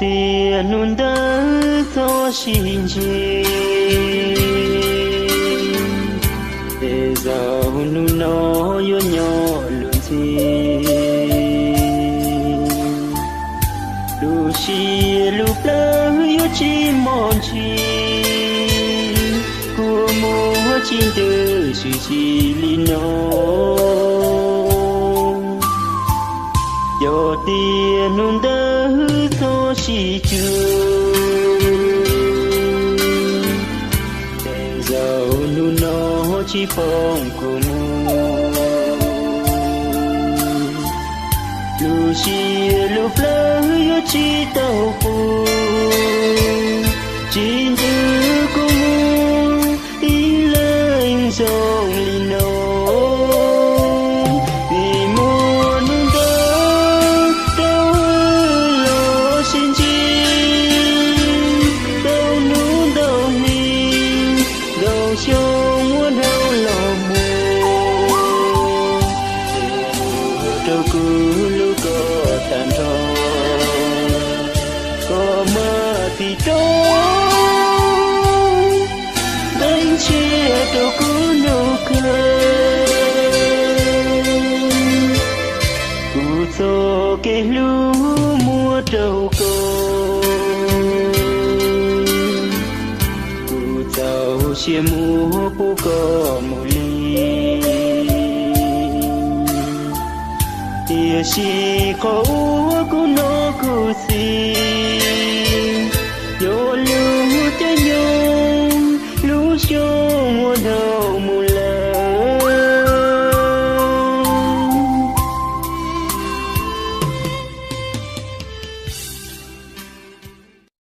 Tias hnub ntawd txhob sib ntsib, es zaum hnub no yuav nyob luag ntxhi. Lub siab lub plawv yuav tsis mos ntshis, kua muag tsis ntws swm tsis li no. Yog tias hnub ntawd txhob sib tsw, es zaum hnub no tsis pom kua muag. Lub siab lub plawv yuav tsis tau pub, tsis ntws kua muag ib leeg zoo li no. Vim muaj hnub ntawd rau wb los sib ntsib, ntau hnub ntau hli ntau xyoo muab dhau los mus, rau kuv hlub koj tag nrho. Koj mas tig rov nqe ntshiab rau kuv hnub kawg, kuv txoj kev hlub muab rau koj, kuv txaus siab muab pub koj mus li. Tiam sis qhov uas kuv hnov kuv xis, yog